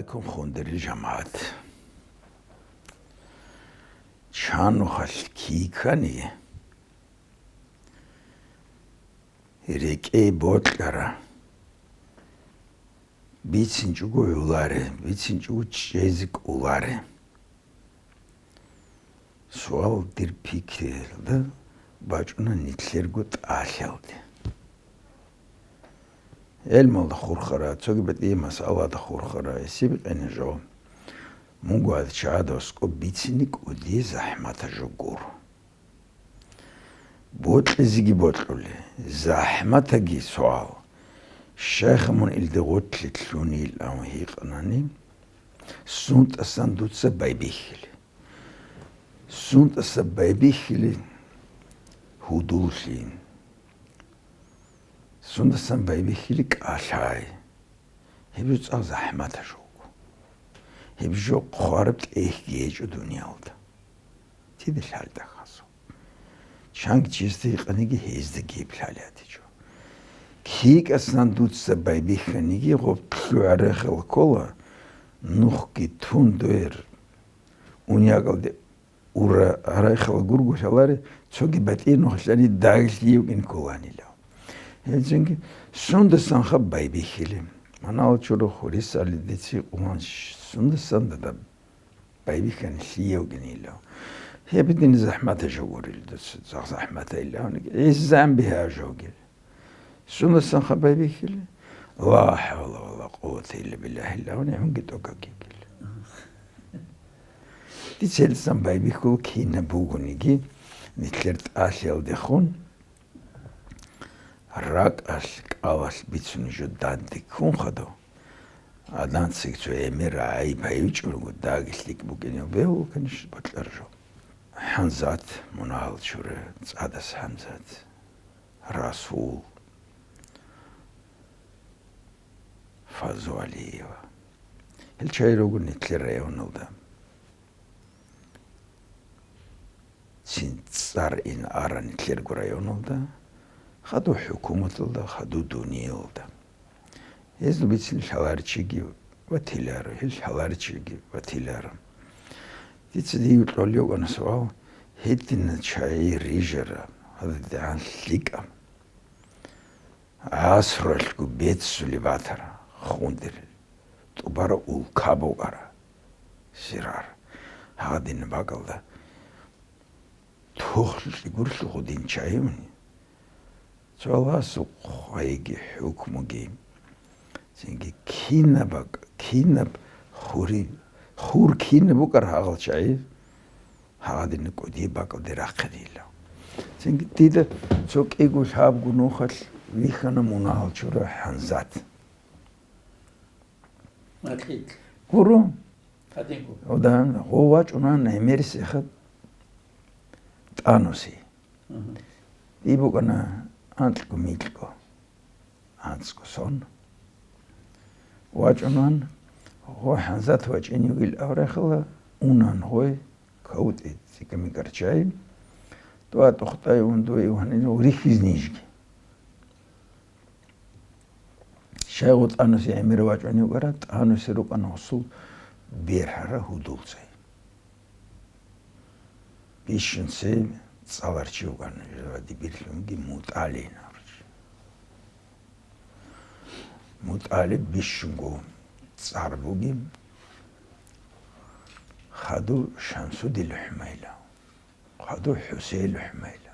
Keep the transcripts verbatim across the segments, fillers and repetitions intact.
Кумхундери жамагӀат. Чанухъалъ кикани, рекӀее бокьара, бицинчӀого гӀоларе, бицинчӀого чӀезе кӀоларе. Суал дир пикриялда бачӀуна нилъерго тӀалъиялде. ГӀелмалда хурхара, цоги батӀияб масъалада хурхара, гьесие бикъина жо. Мунго гьадин чагӀазда аскӀоб бицине кӀудияб захӀматаб жо гуро. Бокьизеги бокьулеб, захӀматабги суал. Щайха мун илда гъорлъе лъунин абун гьикъанани, сунтӀасан дуца байбихьилеб? СунтӀасан байбихьилеб гьудуллъи, сунтӀасан байбихьилеб кӀалъай. Гьеб жо цӀакъ захӀматаб жо буго. Гьеб жо хъвараб тӀехьги гьечӀо дуниялда. Дида лъалеб хасго. Чанги чиясда гьикъаниги, гьездаги гьеб лъалеб гьечӀо. КикӀасан дуца байбихьаниги, гъоб лъугӀа рехел ккола, нухги тун дойер. Унякъалде ура-, рехел гурго лъаларе, цоги батӀияб нухалъани дагьлъи йикӀин кколанила. Гьелцинги сундасанха байбихьилеб? Мунагьал чурухъ гьурисали деци къулан сундасан дада байбихьани лъиявгинила. Гьеб дин захӀматаб жо гурила дуца, захӀ-, захӀматайилан. Гьезан бигьа жогил. Сундасанха байбихьилеб? Ла хӀавла ва ла къуввата илла биллагьилан гьунги тӀокӀаб гьикъила. Дица гьелдасан байбихьула кинаб бугониги, нилъер тӀалъиялдехун ракӀалъ, кӀалалъ бицунеб жо данде ккун хадуб, гьадинцаги цо гӀемер гӀайиб гьайичӀого, даги лъикӀ букӀине бегьула, конечно, бокьараб жо. ХӀанзат, мунагьал чура, ЦӀадас ХӀанзат, Расул Фазуалиева. Гьел чагӀи руго нилъер районалда. Цин цӀар ин ара нилъерго районалда, хадуб хӀукуматалда, хадуб дуниялалда. Гьезул бицин лъаларчиги ватиларо, гьел лъаларчиги ватиларо. Дица дие кьолев вукӀана суал, гьедина чагӀи рижараб, гьададигӀан лъикӀаб. ГӀасралъго беццулеб батара, хундерил, тӀубара улка букӀара, сирар. Гьадинаб бакӀалда тухлъи гурлъухъ дин чайивни. Цо Аллагьасул хъвайги хӀукмуги, цинги кинаб бакӀ-, кинаб хури-, хур кинаб букӀар гьагъал чайив, гьагъадин кӀудияб бакӀалде рахъинила. Цинги дида цо кӀиго лъабго нухалъ вихьана мунагьал чура ХӀанзат. Гьадин гуро. Гъов вачӀунан гӀемерисеха тӀануси. Дие букӀана анкьго-микьго, анцӀго сон. ВачӀунан, гъов ХӀанзат вачӀин йигил аварагила, унан гъой, кавутӀи цӀикӀкӀамикӀар чай, тӀуа-тӀухъдай ун дуе ванин рихьиз нижги. Щай гъов тӀануси гӀемер вачӀунев вукӀара, тӀануси рукӀана гъосул бергьара гьудулцай. Бищун цей цӀаларчи вукӀана, жавади бирлъунги МутӀалин абурчи. МутӀалиб бищунго цӀар бугеб, хадув Шамсудил ХӀумайла. Хадув ХӀусейил ХӀумайла,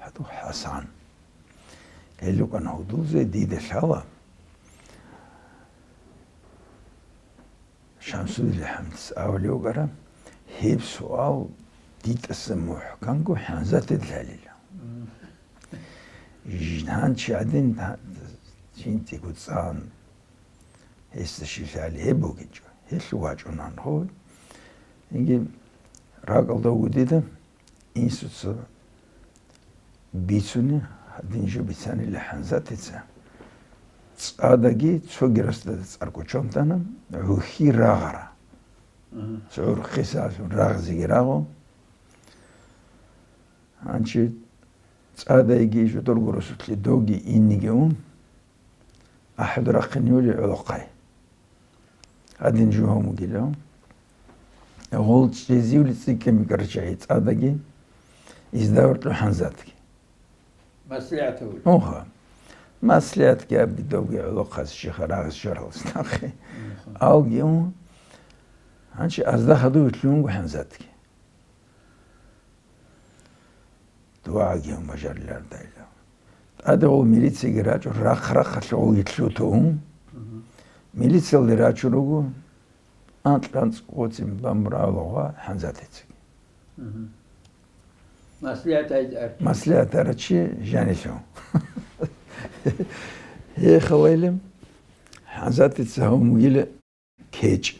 хадув ХӀасан. Гьел рукӀана гьудулзе дида лъала. Шамсудил ХӀамдис абулев вукӀара, гьеб суал дитӀаса мухӀканго ХӀанзатида лъалила. Гьанчи гьадин жинцӀиго цӀан. Гьесда щиб лъали гьеб бугинчӀо, гьелъ вачӀунан гъой. Инги ракӀалда вуго дида, инсуца бицуни, гьадин жо бицанила ХӀанзатица. ЦӀадаги цо герасда цӀар кӀочон тана, гӀухьи рагъара. Мгм. ЦӀур хисалъун рагъзиги рагъу. Гьанчи цӀадайги жодорго росулъе доги инниги ун, ахӀдурахъин юли гӀолохъай. гьадин жугьун вугилав. Гъол чӀезивли цӀикӀкӀин бикӀарчагьи цӀадаги, издаваркьу ХӀанзатги. МаслигӀат гьавули. Уха. МаслигӀатги абги довги гӀолохъас щиха рагъис шаралас нахъе. Уха. Алги ун, гьанчи азда хадув вилълъунгу ХӀанзатги. ДугӀаги гьун бажарилардайила. ТӀаде гъол милицияги рачӀун, рахъ-рахъалъе гъолги лъутун. Мгм. Милициялде рачун руго, анкь-анцӀ гъоцин бамбуравла гъва ХӀанзатицаги. Мгм. МаслигӀат гьайзар. МаслигӀат гьарачи жанилъун. Гье, хавайле, ХӀанзатица гьавун вугила. КечӀ.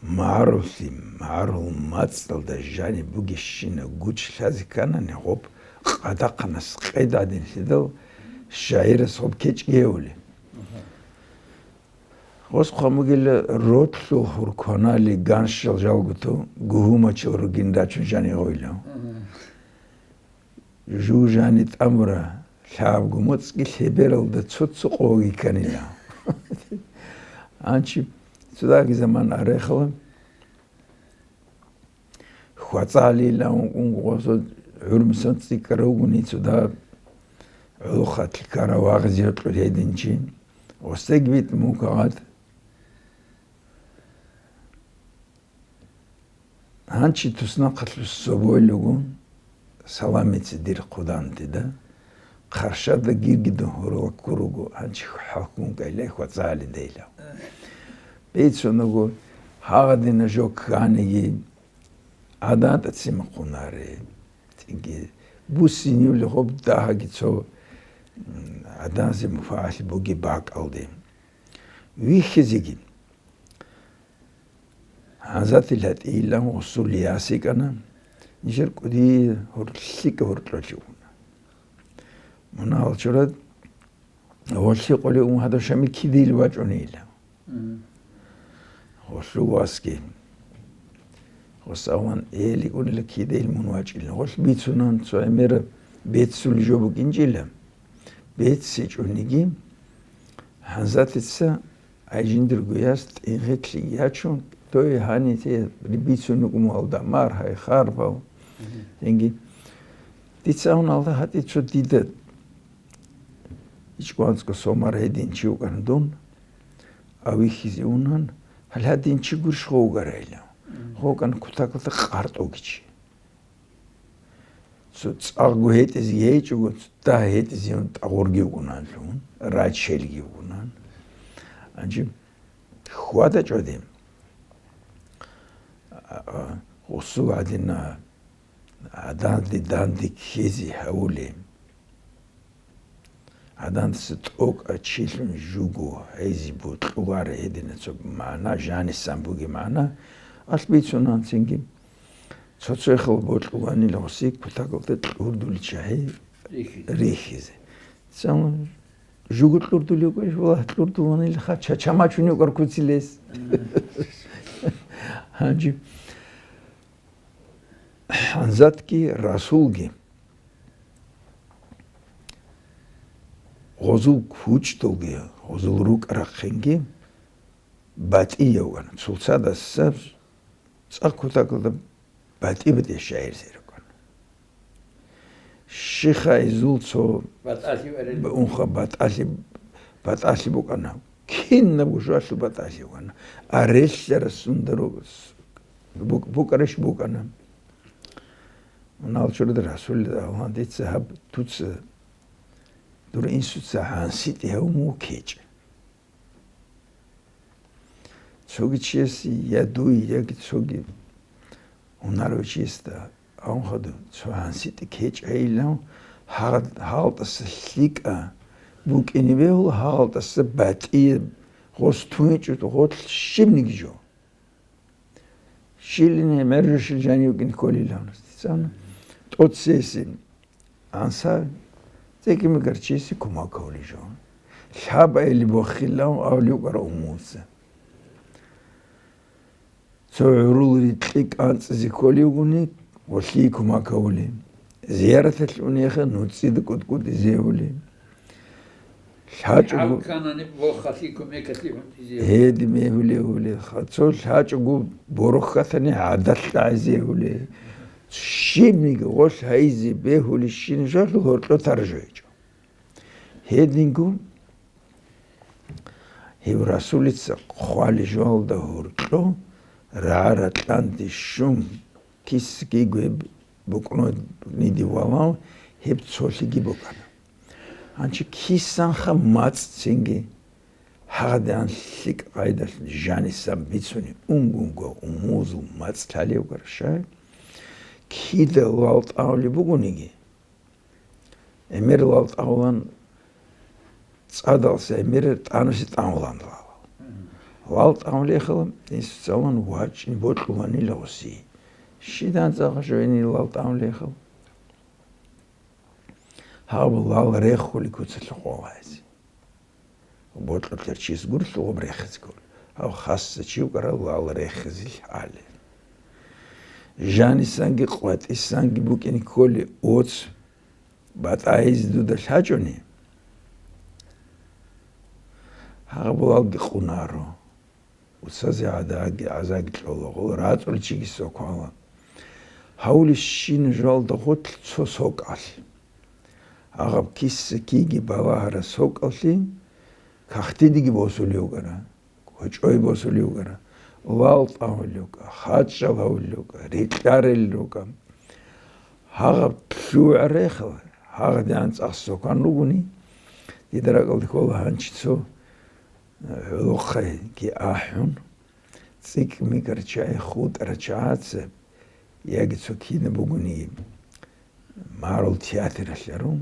МагӀарулъи, магӀарул мацӀалда жаниб бугебщинаб гуч лъазе кканани, гъоб къадахъанас къед гӀадинлъидал шагӀирас гъоб кечӀ гьевули. Гъос хъван бугила, ротлъул хурконали ганщал жалгуту гугьумачил ругин рачун жани гъойла. Жужани тӀамура, лъабго моцӀги лъебералда цо-цо къоги кканила. Анчи цодаги заман арехала, хвацӀалила ункъун гъосо гӀурмусан цӀикӀкӀарав вугони цода гӀолохъатлъи ккарав вагъизе гьоркьор гьединчи, гъосдеги битӀ мукагъат. Гьанчи туснахъалъув собойлугун, Саламица дир хъудантида, хъаршада гиргидун гьурулаккур руго, гьанчи хӀалкун кайла хвацӀалидайла. Бицунаго, гьагъадина жо кканиги, гӀадатӀа цимахъунаре, цинги буссинивли гъоб дагьаги цо, м, гӀаданзе муфагӀалъи буги бакӀалде. Вихьизеги. ХӀанзатил гьатӀийилан гъусул яс йикӀана, нижер кӀудияб гьур-, лъикӀаб гьоркьолъи уна. Мунагьал чурад гъолъи къулей ун гьадав Шамил кидайил вачӀунейилан. Мгм. Гъолъул васги. Гъос аван, э, ликӀунила кидайил мун вачӀилан. Гъолъ бицунан, цо гӀемераб беццули жо букӀинчӀила. БеццичӀониги, ХӀанзатица ай жиндирго яс тӀинхъилъи ячун, дой гьанисе бицун йикӀун валда, маргьай, харпал. Мгм. Тенги дица авуналда гьатӀи цо дида ичӀванцӀго сомар гьедин чи вукӀана дун, а вихьизе унан, гьале гьадин чи гурищ гъов вугарайилан. Мгм. ГъокӀан кутакалда къартӀоги чи. Цо цӀакъго гьетӀизеги гьечӀого, цо дагь гьетӀизегун тӀагъурги вукӀунанлъун, рачелги вукӀунан. Гьанже хьвада-чӀвади, а, а, гъусул гӀадина, гӀаданде данде ккезе гьавули. ГӀадамаца тӀокӀав чилъун жуго гьезие бокьуларо гьедина цо магӀна, жанисан бугеб магӀна, алъ бицунан цинги. Цо-цояхъ бокьуланила гъосие кутакалда кьурдулел чагӀи рихьизе. Рихьизе. Цо жуго кьурдулев вуго, валлагь, кьурдуланила ха-, ча-, чамачун йикӀар куцилес. Мгм. Гьанже ХӀанзатги Расулги гъозул кучӀдулги, гъозул рукӀа-рахъинги батӀияб вукӀана. Цоцадаса цӀакъ кутакалда батӀи-батӀи шагӀирзаби рукӀана. Щихъа изул цо БатӀалъи варел. Унха батӀалъи, батӀалъи букӀана. Кинабго жоялъул батӀалъи букӀана. А релълъарас сундаро бук-, букӀарищ букӀана. Мунагьал чурада Расулида, Аллагь, дица гьаб дуца, дур инсуца гьанси тӀигьав мун кечӀ. Цоги чиясе, я дуе, яги цоги гьунарав чиясда, авун хадуб, цо гьанси тӀи кечӀайилан, гьагъ-, гьагъалтӀаса лъикӀа букӀине бегьула, гьагъалтӀаса батӀияб гъос туничӀо гъолъ щибниги жо. Щилине мержошил жанив вукӀин кколилан. Дицана тӀоцесин анса цӀикӀкӀин бикӀарчиясе кумак гьавулев жо. Лъабайили бохилан авлив вукӀарав умумуца. Цо гӀурул рикьи кӀанцӀизе кколев вугони, гъолъие кумак гьавулин. Зияраталъ унеха нуцӀида кӀутӀкӀутӀизе гьавулин. ЛъачӀого гьал кканани бохалъи кумекалъи гьунтӀизе. Гьедин мегьулев гьуле, ха-, цо лъачӀого борохьатани гӀадалъ гӀезегьуле. Щибниги гъолъ гьайзе бегьулищин жалъул гьоркьо таржо гьечӀо. Гьединго гьев Расулица хъвалижугьалда гьоркьо рагӀа-ракьанде щун, кисги гвеб букӀунидив валав, гьеб цолъиги букӀана. Гьанчи кисанха мацӀцинги гьагъадигӀан лъикӀ къайдалъ жанисан бицуни, унгунго умузул мацӀ лъалевгар шай, кида лал тӀагьулеб бугониги, гӀемер лал тӀагьулан, цӀадалъ гӀемер тӀанасе тӀагьулан лал. Лал тӀагьулехала, инсуцалан вачӀин бокьуланила гъуси. Щидан цӀакъ жойни лал тӀагьулехал? Гьаб лал рехули куцалъ къолайзе. Бокьулъар чис гурлъу гъоб рехизе гур. Гьав хасса чи вукӀарав лал рехизил гьале. Жанисанги къватӀисанги букӀин кколи оц батӀайизе дуда лъачӀони, гьаб лалги къунаро. Уцазе гӀадаги, гӀазаги кьола, гъол рацӀул чиги соквала. Гьавулищин жалда гъотлъ цо сокӀалъ. Агъаб киса киги балагьара сокӀалъи кахтидиги босулев гара, гьочӀой босулев гара, лал тӀагьулев га, хаччал гьавулев га, рикьарел руга. Гьагъаб лъугӀа рехал, гьагъадигӀан цӀакъ сокан ругони, дида ракӀалде ккола гьанчи цо, э, гӀолохъайги ахӀун, цӀикӀ-микӀар чагӀи хутӀара чагӀаца, яги цо кина бугониги, марул театралъарун,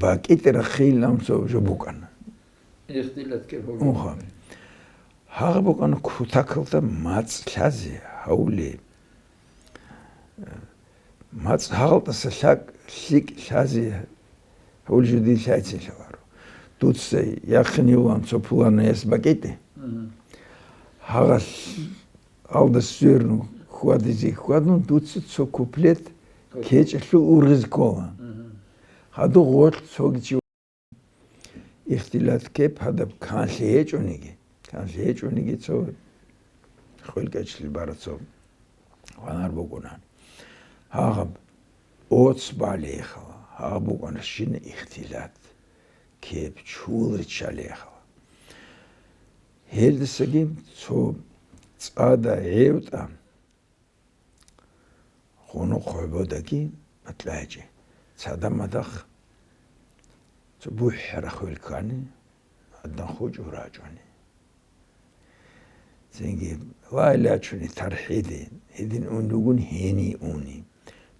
бакӀитӀира хилан цо жо букӀана. Ихтилат ккеб гьури. Уха. Гьагъа букӀана кутакалда мацӀ лъазе гьавуле. МацӀ гьагъалтӀаса лъакӀ лъикӀ лъазе гьавул жо дир лъайцин лъаларо. Дуца яхъин йолан цо пуланаяс бакӀитӀе. Мгм. Гьагъа лъ-, алда сверну хьвадизе хьвадун, дуца цо куплет кечӀелъул ургъизе ккола. Мгм. Гьадур гъоркь цоги чи ихтилат ккеб гьадаб канлъи гьечӀониги, канлъи гьечӀониги цо хвелкӀачлъи бара цо ванар букӀунан. Гьагъаб оц балейхала, гьагъаб букӀана щина ихтилат ккеб чул риччалейхала. Гьелдасаги цо цӀада гӀевтӀа Гъунукъ гьободаги батӀлъайчӀи, цадахъ-мадахъ цо бухӀараб хвел ккани, гьадан хучӀ рачӀуни. Цинги лай-лачуни тархӀиде, гьедин ун ругун гьенив уни.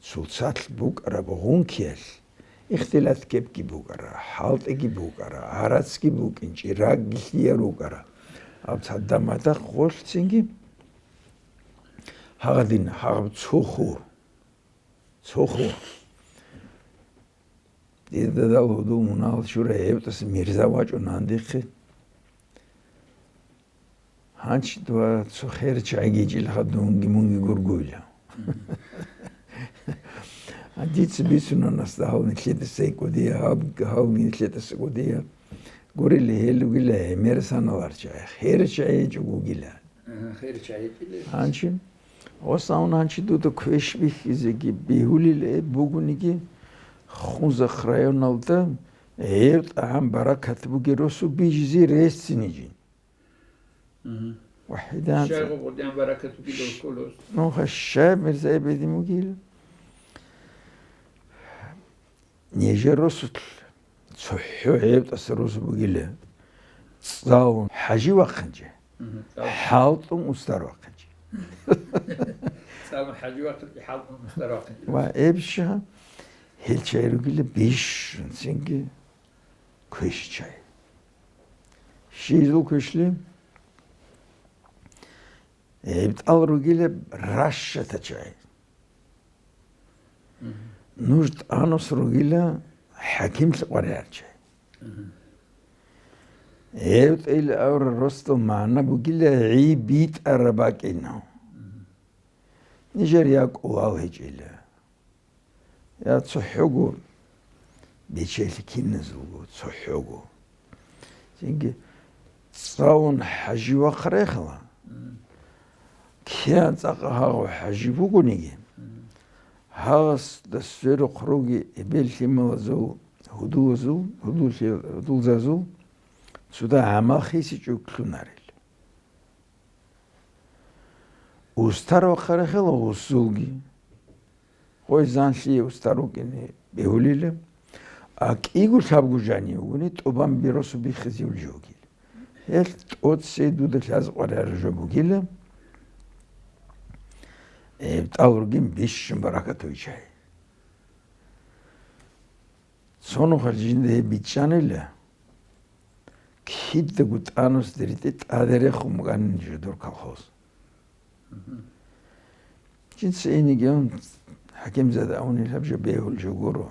Цоцалъ букӀараб гъункиялъ ихтилат ккебги букӀара, хӀалтӀиги букӀара, гӀарацги букӀин, чӀирагги лъияр рукӀара. Аб цадахъ-мадахъ гъолъ цинги Гьагъадин, гьагъаб цо хур. Цо хур. Дида дал гьудул мунагьал чурай гьебтӀаса мирза вачӀун гьандихъе. Гьанчи дуа цо хер чагӀи гьечӀилха дунги мунги гургуйла. Дица бицунанасда гьал нилъедаса кӀудия, гьаб-, гьал нилъедаса кӀудия. Гурели гьел ругила гӀемер саналар чагӀи. Хер чагӀи гьечӀо гугила. Ага, хер чагӀи гьечӀила. Гьанчи, гъосавун гьанчи дуда квеш бихьизеги бигьулел гьеб бугониги, Хунзахъ районалда гьев тӀагӀам баракат бугел росу бижизе ресцинижин. Мгм. ВахӀидан Щай гъо-, гъодин баракат бугел росу? Ну, ха, щай Мирзаи бедин бугел? Нижер росулъ цохӀо гӀевтӀаса росу бугила, цӀалун хӀажи вахъинчӀи, мгм, цӀалун. ХӀалтӀун устар вахъинчӀи. ЦӀалун хӀажи вахъинчӀи, хӀалтӀун устар вахъинчӀи. Ва эбща гьел чай ругила бищун цинги квеши чай. Щизул квешли? ГьебтӀал ругила ращата чай. Мгм. Нуж тӀанус ругила хӀакимлъи къваригӀарчи. Мгм. ГьевтӀил авра росдал магӀна бугила гӀи битӀараб бакӀинав. Мгм. Нижер я кӀулал гьечӀила, я цохӀого, бечелъи киназулго цохӀого. Инги цӀалун хӀажи вахъарайхъала. Мгм. Киян цӀакъа гьагъав хӀажи бугониги, мгм, гьагъасда сверухъ руги эбел-лъималазул, гьудулазул, гьудуллъи-, гьудулзазул цуда гӀамал хисичӀо ккунарел. Устар вахъарахъала гъусулги. Гъой занлъие устар вукӀине бегьулила, а кӀиго лъабго жанив вугони тӀубан беросу биххизев жо вугила. Гьел тӀоцей дуда лъазе къваригӀараб жо бугила, гьеб тӀал ругин бищун баракат виччай. Цо нухалъ жинда гьеб бичӀчӀанила, кидаго тӀанусде ритӀи тӀаде рехун букӀанин жо дур колхоз. Жинца инеги ун, ХӀакимзада, авнилаб жо бегьул жо гуро.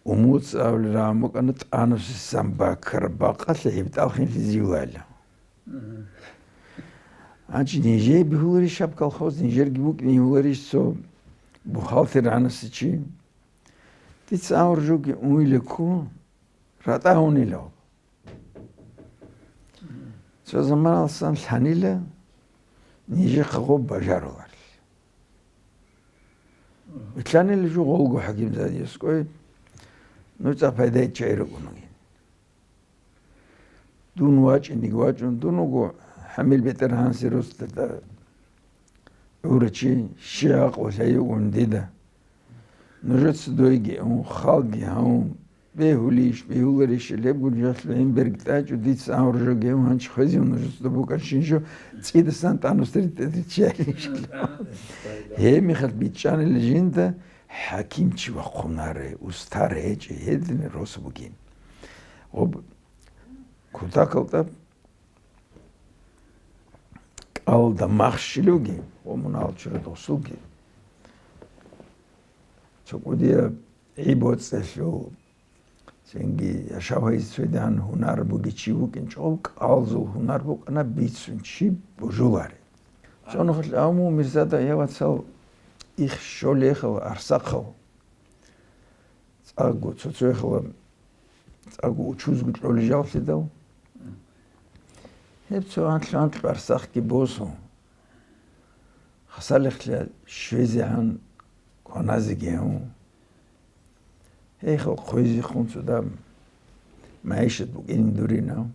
Умуц абулел рагӀун букӀана тӀанусисан баккараб бакъалъе гьеб тӀалхинлъи зивлайила. Гьанже нижее бегьуларищ гьаб колхоз, нижерги букӀине бегьуларищ цо бухгалтер гьанаси чи? Дица авар жоги уйла ккун, ратӀа гьунила. Цо заманалсан лъанила нижехъа гъоб бажаруларел. Лъанила жо гъолго ХӀакимзадияскӀой, ну, цӀа пайдайччай рукӀунугин. Дун вачӀинеги вачӀун, дун вуго ХӀамил БетӀергьанасул росдада гӀурав чи, щиб гӀакълу лъай йугун дида. Нужеца дойги гьун, халги гьавун, бегьулищ, бегьуларищ, лебгун жалъу гьин берг тӀачӀу, дица гьавуржоги гьун, гьанчи хвезев нужеца букӀанщин жо, цӀидасан тӀанус ритӀа-риччайилищ. Гьеб мехалъ бичӀчӀанила жинда хӀакимчи вахъунаре, устар гьечӀи, гьедин рос бугин. Гъоб кутакалда кӀалда махщилевги ва мунагьал чурад гъусулги. Цо кӀудияб гӀи-боцӀелъул, цинги яшав гьайзе цоян гьунар бугев чи вукӀинчӀо, кӀалзул гьунар букӀана бицун чи божуларе. Цо нухалъ абун буго, Мирзада, я вацал, их щолехал арсахъал. ЦӀакъго цо-цояхъала, цӀакъго учузго кьолел жаллъидал. Гьеб цо анлъ-анлъ барсахъги босун, хасалихъла щвезегӀан кваназеги гьавун. Гьей, халкъ хвезехъун цо даб магӀишат букӀин дуринав.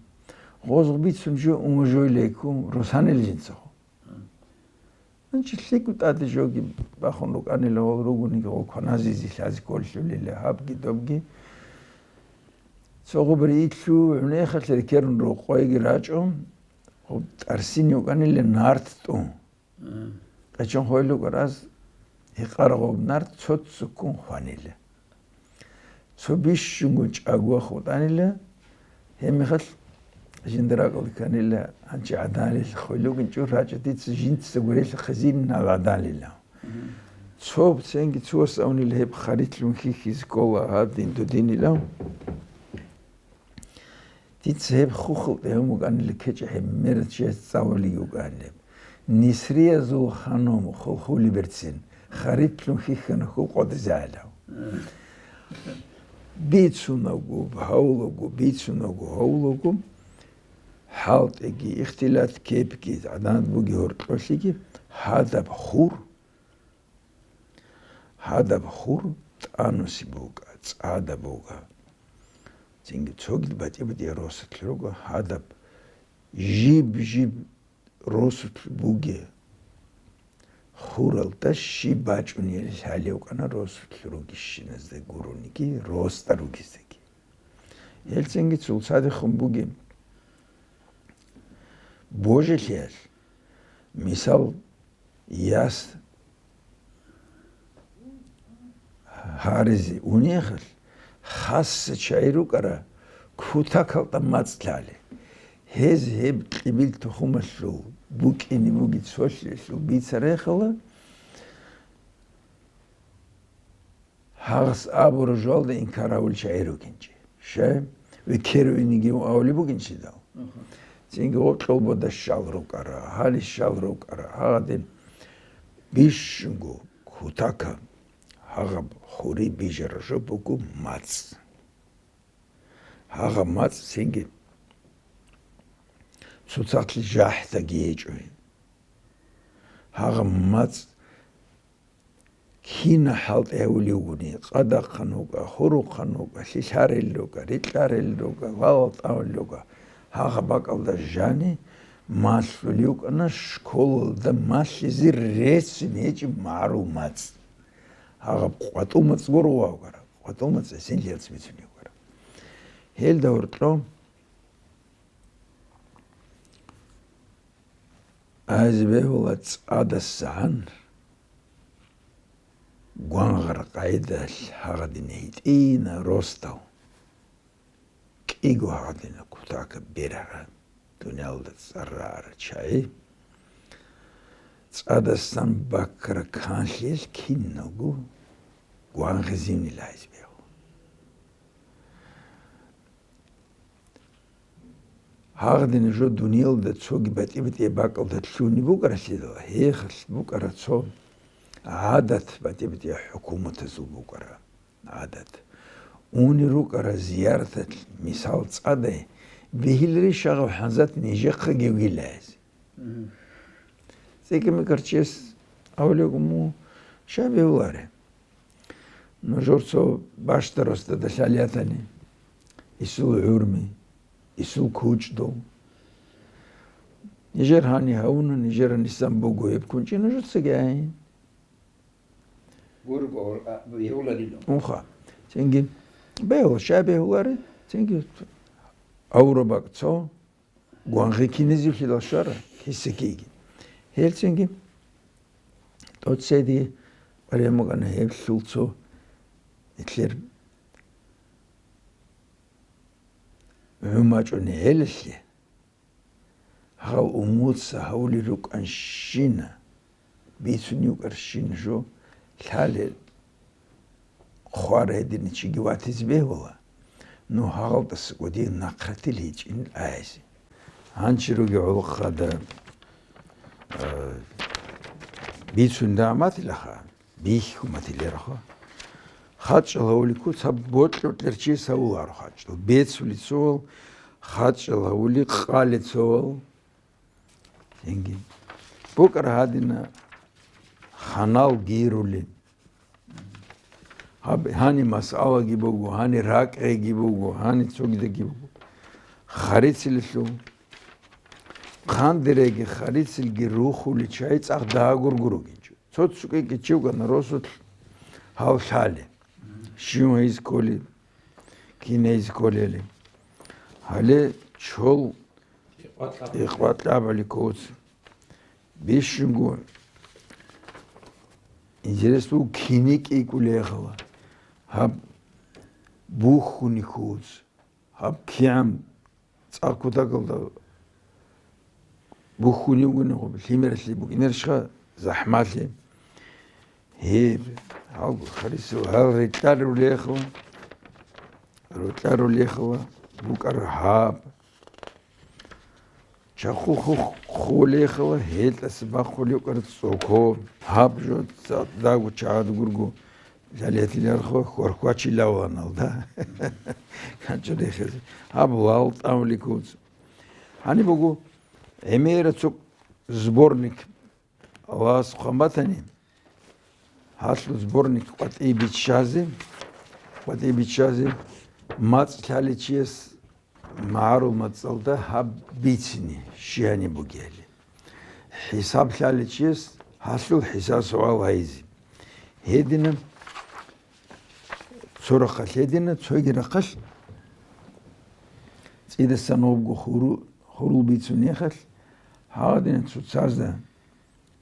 Гъозго бицун жо умажойлейккун росанил жинцаго. Гьанчи лъикӀго тӀаде жоги бахун рукӀанила гъол ругониги, гъол кваназизе лъазе кколлъулила гьабги добги. Цо гъубри илъу гӀунехалъе рекерун рокъойги рачӀун, гъуб тӀарсин йукӀанила нарт тӀун. Мгм. Къечон хвел рукӀараз гьекъар гъуб нарт цо-цоккун хванила. Цо бищунго чӀагояхъ вутӀанила, гьебмехалъ жинда ракӀалде кканила, гьанчи гӀаданлъи хвел вугинчӀо, рачӀа дица жинца гурелъа хъизинин гьал гӀаданлъила. Цо цинги цо вас авнила гьеб харилълъун хьихьизе ккола гьадин дудинила. Дица гьеб хухул тӀегьун вукӀанила ккечӀеб гьеб мерачияс цӀалулей вукӀанила. Нисриязул ханум хулхулеберцин, харилълъун хьихьана хьул къватӀизегӀилав. Бицунагу, гьавулагу, бицунагу, гьавулагу, хӀалтӀиги, ихтилат кепги, гӀаданат буги гьоркьолъиги, гьадаб хур, гьадаб хур тӀануси буга, цӀада буга. Цинги цогид батӀи-батӀи росулъ руго, гьадаб жиб-жиб росулъ буге. Хуралда щиб бачӀунел лъалев вукӀана росулъ ругищиназда гурониги, росда ругездаги. Гьелцинги цул цадехун бугеб божилъиялъ, мисал, яс гьаризе унехалъ, хасса чагӀи рукӀара кутакалда мацӀ лъалел. Гьез гьеб кьибил тухумалъул букӀине бугеб цолъиялъул бицарайхъала, гьагъас абураб жоялда инкар гьавулел чагӀи ругинчи. Щай? Векеру инеги авулеб бугин чидал. Мгм. Цинги гъоркьоб бода щал рукӀара, гьале щал рукӀара, гьагъадин бищунго кутака гьагъаб хури бижараб жо буго мацӀ. Гьагъаб мацӀ цинги цоцахълъи жахӀдаги гьечӀо. Гьагъаб мацӀ кина хӀалтӀи гьавулев вугони, къадахъан вукӀа, хурухъан вукӀа, лъилъарел рукӀа, рикьарел рукӀа, валал тӀамал рукӀа, гьагъаб бакӀалда жани малъулев вукӀана школалда малъизе реццин гьечӀеб магӀарул мацӀ. Гьагъаб къватӀул мацӀ гуро вавгара, къватӀул мацӀ гӀисинлъиялъ бицунев вукӀара. Гьелда гьоркьо Айзе бегьула цӀадасагӀан гвангъараб къайдалъ гьагъадин гьитӀина росдал, кӀиго гьагъадина кутакаб берара, дуниялда цӀар рагӀара чагӀи, цӀадасан баккара канлъиялъ киналго гвангъизинила айзе бегьула. Гьагъадина жо дуниялда цоги батӀи-батӀияб бакӀалда лъугьунеб букӀаралъидала, гьехалъ букӀара цо гӀадат, батӀи-батӀияб хӀукуматазул букӀара гӀадат. Уни рукӀара зияраталъ, мисал цӀадай, бегьилари шагъав ХӀанзат нижехъаги вилаязе. Мгм. ЦӀикӀкӀи микьарчияс абулеб буго, мун щай бегьуларе? Нужер цо бащдаб росдада лъалеб ятани, исул гӀурми, исул кучӀдул. Нижер гьани гьавуна, нижер гьанисан буго гьеб кучӀи нужецаги гьайин. Гурго, а, бегьуларила. Унха. Цинги бегьула, щай бегьуларе? Цинги авураб бакӀ цо. Гвангъи киназевлъила щвара, кисакиги. Гьелцинги тӀоцеги къваригӀун букӀана гьеб лъул цо нилъер гӀумачӀони гьелалъе, гьав умуца гьавулел рукӀанщина. Бицунев вукӀарщин жо лъалел хвар гьедин чиги ватизе бегьула, ну гьагъалдаса кӀудияб нахъратил гьечӀин айзе. Гьанчи руги гӀолохъада, а, бицун дагьматилаха, бихьуматилераха. ХачӀал гьавуликку цаб бокьукьер чи савуларо хачӀал. Бецули цовал, хачӀал гьавули къали цовал. Инги. БукӀар гьадина ханал гирули. Гьаб-, гьани масъалаги буго, гьани ракӀгӀеги буго, гьани цогидаги буго. Харицилелъул. Хъандереги харицилги рухули чай цӀакъ дагургу ругинчӀо. Цо цукӀи кичивгана росулъ гьав лъали. Щив гьез кколи, кин гьез кколели. Гьале чол ИкъватӀабали ккоц. Бищунго интерес буго кини кӀикӀулехала. Гьаб бухьуни ккоц. Гьаб кигӀан цӀакъ кутакалда бухьунигуни гъоб лъимералъе букӀинарищха захӀмалъи. Гьеб, гьал харисел, гьал рикьарулехала, рукьарулехала букӀар гьаб. Чахъу хух-, хулехала гьелдаса бахъулев кӀар цӀоко. Гьаб жо цадагу чагӀад гургу лъалетилархо хьорхвачилавланалда. Канчу рехизе. Гьаб лал тӀамуликуц. Гьаниб буго гӀемера цо сборник. Аллагьас хъван батани, гьалъул сборник къватӀибе биччазе, къватӀибе биччазе, мацӀ лъаличияс магӀарул мацӀалда гьаб бицине, щияни бугели. ХӀисаб лъаличияс гьалъул хӀисаб суал гьайзе. Гьедина цо рахъалъ гьедина, цоги рахъалъ цӀидасан вабго хуру-, хурул бицунехалъ, гьагъадина цоцазда,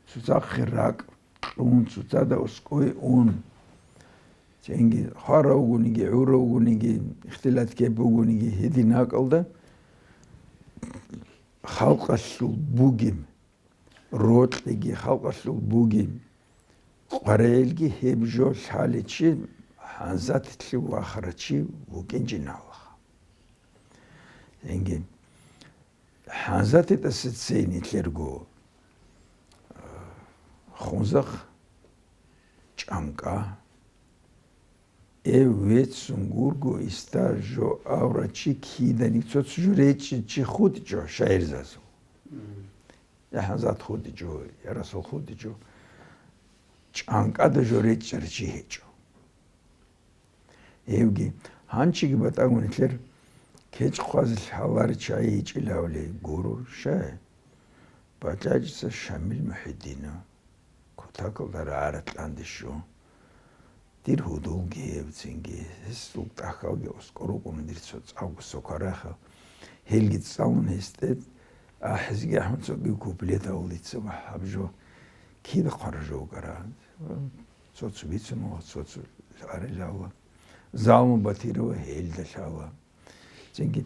цоцахъе ракӀ кьун, цоцада оскӀой ун, цинги хварав вугониги, гӀурав вугониги, ихтилат ккеб бугониги, гьедин гьакӀалда халкъалъул бугеб, рокьиги халкъалъул бугеб, къваригӀелги гьеб жо лъаличи, хӀанзатилъе вахарачи вукӀинчӀин гьалаха. Цинги ХӀанзатидаса цей нилъерго, а, Хунзахъ, ЧӀамкӀа, эв веццун гурго, иста жо аврачи киданик цо-цо жо речӀчӀичи хутӀичӀо шагьирзазул. Я ХӀанзат хутӀичӀо, я Расул хутӀичӀо, чӀанкӀада жо речӀчӀарав чи гьечӀо. Гьевги, гьанчиги батӀагун нилъер кечӀ хъвазе лъаларел чагӀи гьечӀилавли гуро, щай? БачӀачӀица Шамил МухӀидинов кутакалда рагӀаралъанде що. Дир гьудулги гьев цинги, гьесул тӀахьалги аскӀор рукӀуна дир цо цӀакъго сокарахъал. Гьелги цӀалун гьесде ахӀизеги ахӀун цоги куплет гьавулица ва гьаб жо кида хъвараб жо вукӀара. Цо-цо бицун ва цо-цо арилала. Залму Батирова гьелда лъала. Цинги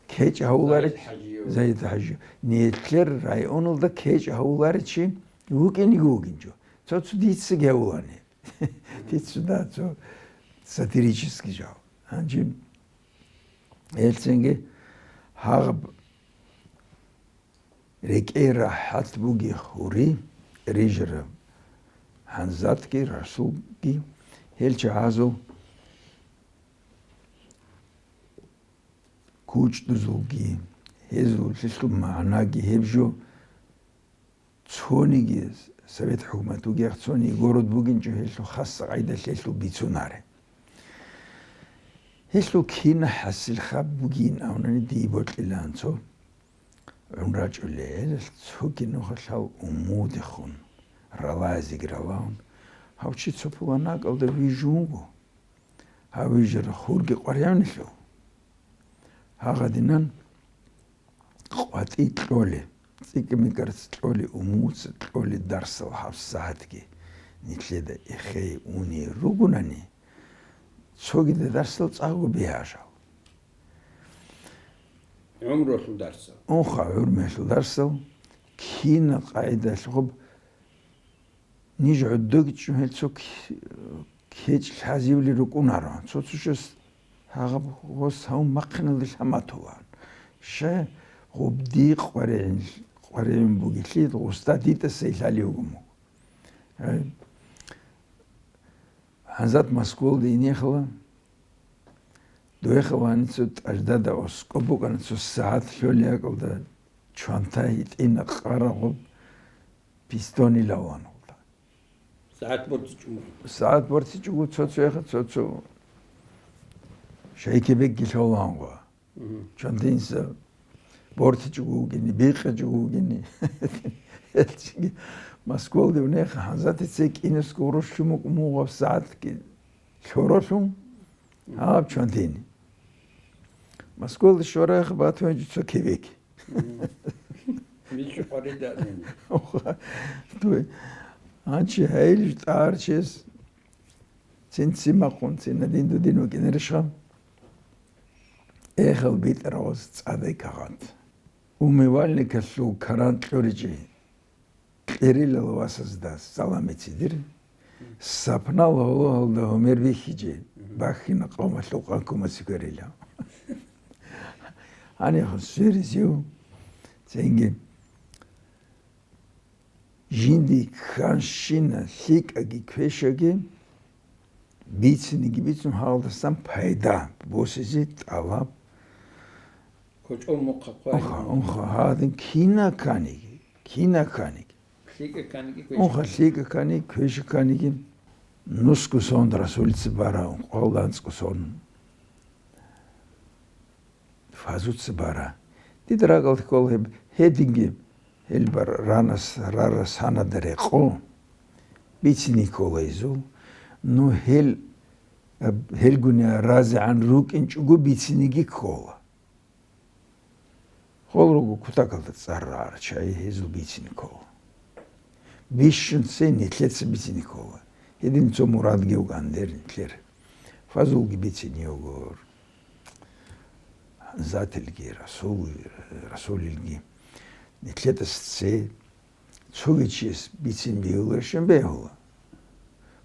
кечӀ гьавуларев Заид ХӀажиев. Заид ХӀажиев. Нилъер районалда кечӀ гьавуларев чи вукӀинеги вугинчӀо. Цо-цо дицаги гьавулани. Дица да цо сатирический жал. Гьанже гьелцинги гьагъаб рекӀей рахӀат бугеб гьури рижараб ХӀанзатги Расулги гьел чагӀазул кучӀдузулги, гьезул лъилъул магӀнаги гьеб жо цониги, совет хӀукумат бугеяхъ цониги город бугинчӀо гьелъул хасса къайдалъ гьелъул бицунаре. Гьелъул кина хӀасил хаб бугин абунани дие бокьилаан цо гӀумрачӀулел, цоги нухалъал умудехун, ралазеги ралаун, гьав чи цо пуланакӀалда вижун вуго. Гьав вижарав хурги къваригӀунелъул. Гьагъадинан къватӀи кьоле, цӀикӀкӀмикӀарц кьоле, умуца кьоле дарсал гьабсагӀатги нилъеда эхей уни ругунани, цогида дарсал цӀакъго бигьажал. ГӀумрулъул дарсал. Унха, гӀумрулъул дарсал. Кина къайдалъ гъуб ниж гӀодогичӀо гьел цо к-, кечӀ лъазивли рукӀунаро. Цо-цо чияс гьагъаб гъос гьавун махъиналде лъаматулаан. Щай гъуб дие къваригӀин, къваригӀун бугелъи, гъусда дитӀаса илъалиугун буго. Гьай. ХӀанзат Москвалде инехала, дуехала гьаница тӀаждада оскӀоб букӀана цо сагӀат лъолеб акӀалда чванта гьитӀина къарагъуб пистонилаван гъулда. СагӀат борцичӀого. СагӀат борцичӀого цо-цояха цо-цо шайкебекги лъолаангъа. Мгм. Чвантинса бортичӀого вугени, бикъичӀого вугени. Гьелчиги Москвалде унеха, ХӀанзатица кӀинусго гъурущ чумукӀ мугъаб сагӀатги лъоролъун, гьаб чвантини. Москвалде щварайха батугьинчӀо цо кебек. Мгм. Мичу къварида нини. Оха, туй. Гьанчи гьайилищ тӀагӀарчияс цин цимахъун, цин дин дудин вукӀинарищха? Эхал битӀарав цӀадай кагъат. Умивальникалъул каран кьуричӀи. Кьерилал васазда саламица дир, сапнал гьологьалда гьумер бихьичӀи, бахьина къавмалъул къанкумаца кверила. Гьанихун сверизев, цинги жинди кканщина лъикӀаги квешаги, бицинеги бицун гьалдасан пайда босизе тӀалаб. КочӀол мухъа хъвай. Унха, унха, гьадин кина кканиги, кина кканиги. ЛъикӀа кканиги, квеша. Унха, лъикӀа ккани, квеша кканиги. Нусго сон Расулица бара, ункъоялда анцӀго сон. Фазуца бара. Дида ракӀалда ккола гьеб, гьединги гьел бар-, ранас, рарас гьанада рекъо, бицине ккола изул. Ну, гьел, гьелгуни разигӀан рукӀинчӀого бицинеги ккола. Гъол руго кутакалда цӀар рагӀарал чагӀи, гьезул бицине ккола. Бищун цей нилъеца бицине ккола. Гьедин цо мурадги вуган дер нилъер. Фазулги бицине йогор. ХӀанзатилги, Расул, Расулилги. Нилъедаса цей цоги чияс бицин бегьуларищан бегьула.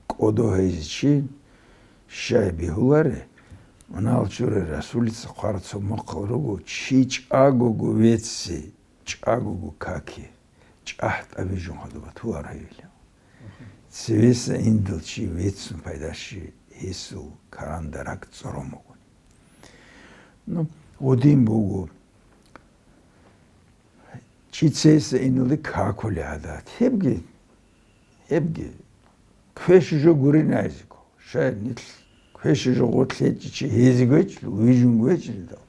КӀодо гьезичи щай бегьуларе, мунагьал чурай Расулица хъвараб цо мухъал руго, чи чӀагого вецце, чӀагого каке, чӀахӀ тӀабижун хадуб батулар гьавила. Цевеса индал чи веццун пайда щи, гьесул каранда ракӀ цӀорон бугони. Ну, гъудин буго, ч-, Ицейса иналде какулей гӀадат. Гьебги, гьебги квеша жо гурин айзего. Шай нилъ квеша жо гъорлъ гьечӀичи гьезего гьечӀил, вижунго гьечӀилдал.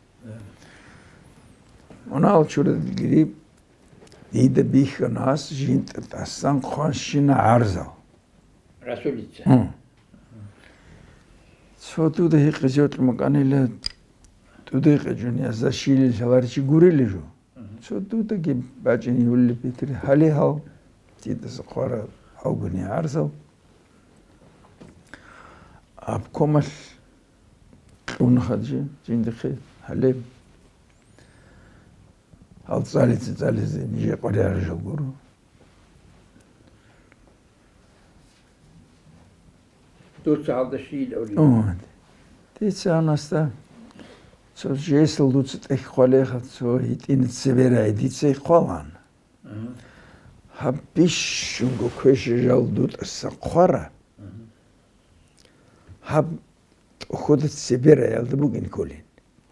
Мунагьал чурадилгири, дида бихьана гьас жинтӀа тӀасан хъванщина гӀарзал. Расулица. Гьу. Цо дуда гьикъизе гьоркье маканила, дуда гьикъичӀони, язда щилил лъаларичи гурила жо. Цо дудаги бачӀине гьулеб бетӀер, гьале гьал, дидаса хъвара гьавгуни гӀарзал. Обкомалъ кьун хадже жиндихъе гьале. Гьал цӀализе, цӀализе нижер къваригӀараб жо гуро. Дуца гьалда щийил авлия? О, дица гьанасда цо жесал дуца тӀехь хъвалеха, цо гьитӀина цебе рай дица хъвалан. Мгм. Гьаб бищунго квеша жал дутӀаса хъвара. Мгм. Гьаб тӀохьода цебе раялда бугин кколин.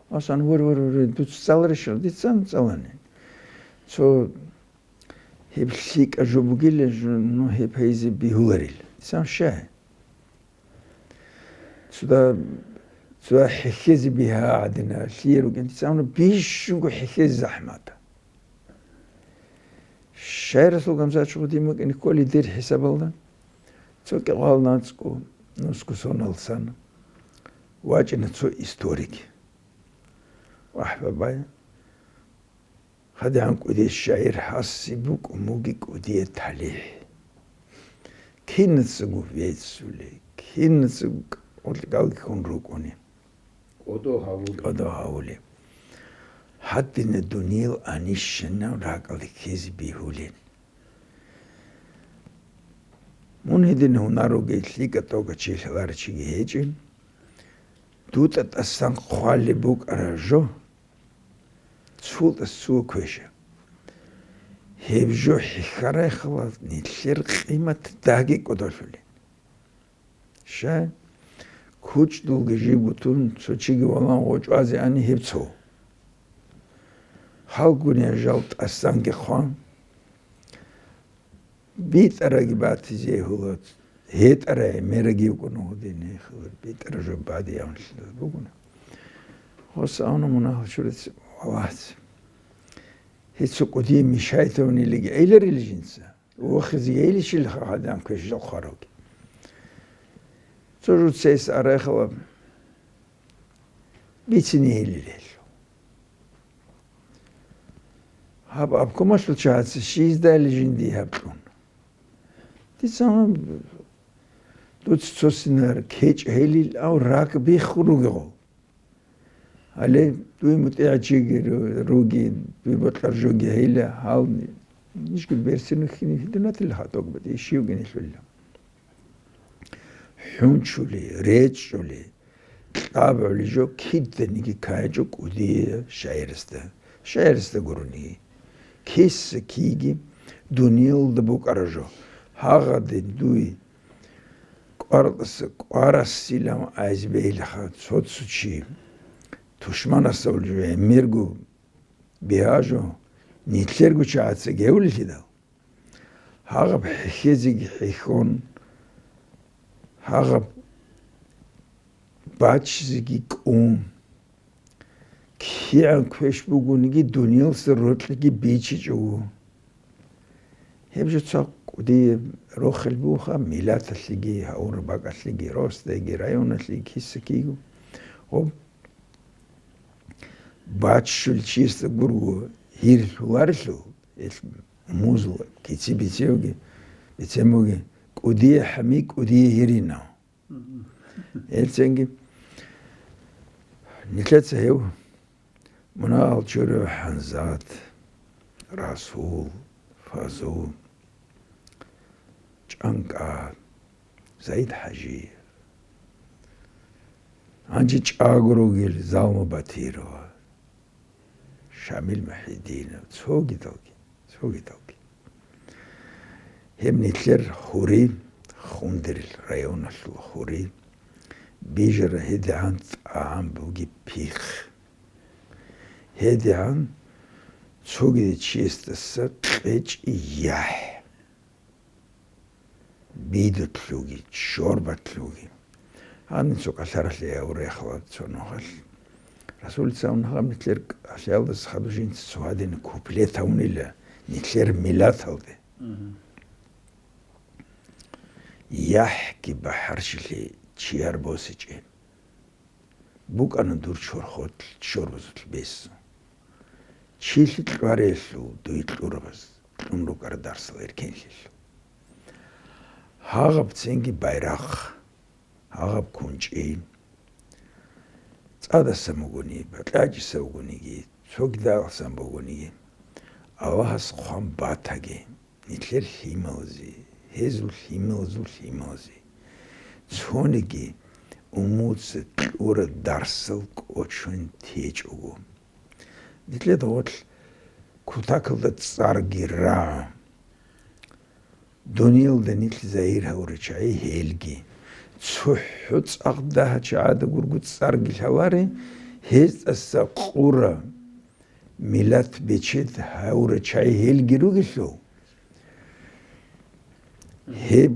Асан, вор, вор, вор, дуца цӀаларищал? Дицан цӀаланин. Цо гьеб лъикӀа жо бугила, жо, ну, гьеб гьайзе бигьуларил. Дицан щай? Цуда, цуда хӀехьезе бигьа гӀадина, лъие ругин, дицан бищунго хӀехьезе захӀмата. Шайрасул гамзачи гъудин букӀине кколи дир хӀисабалда, цо кӀикъоялда анцӀго нусго соналдасан вачӀина цо историк. Вагь, бабай, гьадигӀан кӀудияв шагӀир гьасиб букӀун буго кӀудияв талихӀ. Кинацаго веццулей, кинацаго кӀалги ккун рукӀуней. КӀодо гьавулеб. КӀодо гьавулеб. Гьадина дуниял анищинаб ракӀалде ккезе бегьулин. Мун гьедин гьунар ругел, лъикӀа-тӀокӀа чи лъаларичиги гьечӀин, дутӀа тӀасан хъвалеб букӀараб жо, цултӀас цо квеша. Гьеб жо хӀехьарай халат нилъер къимат дагьги кӀодолъулин. Щай? КучӀдулги жиб гутун, цо чиги валан гъочӀ вазе ани гьеб цо. Гьалгун я жал тӀасанги хъван. БитӀараги батизе гьула, гьетӀарай мераги вукӀун гьудин, битӀара жо бадиявунлъила бугуна. Гьос авна мунагьал чурец валац. Гьецо кӀудие мешайтавнилиги эйларил жинца. Вохизе гьелищилха гьадам квешал хъваруги. Цо жуцайс арайхала бицине гьелилел. Гьаб обкомалъул чагӀаца щиздали жинди гьаб кьун. Дица дуц цосинар кечӀ гьелил ав рак биххун ругегъул. Гьале дуй мутӀигӀчиги ру-, руги, дуй бокьаржоги гьейла, гьал нижги берсину хьине хьидунатила хатӀок батӀи щивгине лъула. ХӀунчули, речӀчӀули, кьабгӀули жо киданиги кайчӀо кӀудияв шагӀирасда, шагӀирасда гурони. Киса киги дуниялда букӀара жо. Гьагъадин дуй кӀварцӀаса кӀварасилан айз бегьилаха цо-цо чи. Тушманасда улжу гӀемерго бигьа жо, нилъерго чагӀаца гевлилъидал. Гьагъаб хӀехьезеги хӀехьон, гьагъаб бачизеги кӀун, кигӀан квеш бугониги, дуниялса рокьиги бичичӀого. Гьеб жо цо кӀудияб рохел буха, миллаталъеги, гьавураб бакӀалъеги, росдайги, районалъеги, киса киго. Гъоб баччул чиясда гурго гьир лъуларелъул, ил музул кици бицевги, бицемуги, кӀудия хӀами, кӀудия гьиринав. Гьелцинги нилъеца гьев мунагьал чурав ХӀанзат, Расул, Фазул, ЧӀанкӀа, ЗагӀид-ХӀажи, гьанже чӀаго ругел Залму Батирова, Шамил МухӀидинов, цогидалги, цогидалги. Гьеб нилъер хури, Хундерил районалъул хури, бижара гьедигӀан тӀагӀам бугеб пихъ. ГьедигӀан Цогида чиясдаса къечӀи яхӀ, бидулъуги, чорбатлъуги. Гьанин цо кӀалъаралъе гьавурехъала цо нухалъ. Расулица унагьаб нилъер кӀалъиялдаса хадув жинца цо гьадин куплет гьавунила нилъер миллаталде. Мгм. ЯхӀги бахӀарчилъи чияр босичӀин. БукӀана дур чорхолъ чорбазулъ бесун. Чилъи кьвариялъул дуй кьурабаз кьун рукӀара дарсал эркенлъилъ. Гьагъаб цинги байрахъ, гьагъаб кунчӀи. ЦӀадасан бугони, бакьачӀиса бугониги, цогидалсан бугониги, Аллагьас хъван батаги, нилъер лъималазе, гьезул лъималазул лъималазе. Цониги умуца кьура дарсал кӀочон течӀого. Нилъеда гъорлъ кутакалда цӀарги рагӀу. Дуниялда нилъ загьир гьавурай чагӀи гьелги. ЦохӀо цӀакъ дагьа чагӀада гургу цӀарги лъаларе, гьезтӀаса кьура миллат бечед гьавурай чагӀи гьелги ругелъул. Гьеб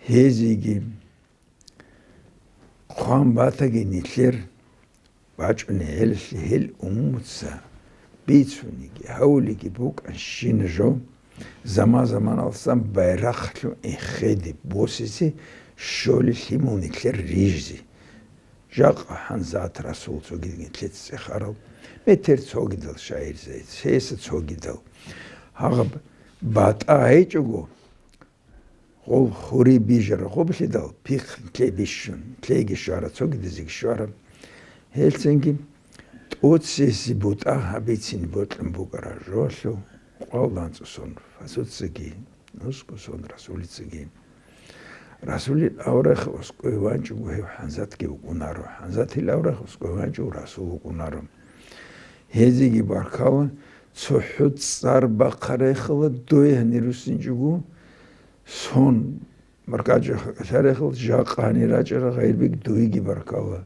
гьезиги хъван батаги нилъер бачӀунеб гьелалъе гьел умумуца бицуниги гьавулиги букӀанщина жо, заман-заманалсан байрахълъун эхеде босизе щолелъимал нилъер рижизе. Жакъа гьанзат Расул цогидал нилъеца цӀехарал, метер цогидал шагьирзаец, гьесда цогидал. Гьагъаб батӀа гьечӀого, гъов хури бижараб гъоблъидал пихъ нилъее бищун, нилъееги щвараб, цогидазеги щвараб. Гьелцинги тӀоцеси бутӀа гьабицин бокьун букӀараб жоялъул къвал данцӀусон Фасуцаги, нусгусон Расулицаги. Расулил аварагасухъе ванчӀого гьев ХӀанзатги вукӀунаро, ХӀанзатил аварагасухъе ванчӀого Расул вукӀунаро. Гьезиги баркала, цохӀо цӀар бахъарайхъала дой гьанир руссинчӀого, сон маркӀачӀахъа кӀалъарайхъала, жакъа гьанир рачӀарал гъайиб дуйги баркала.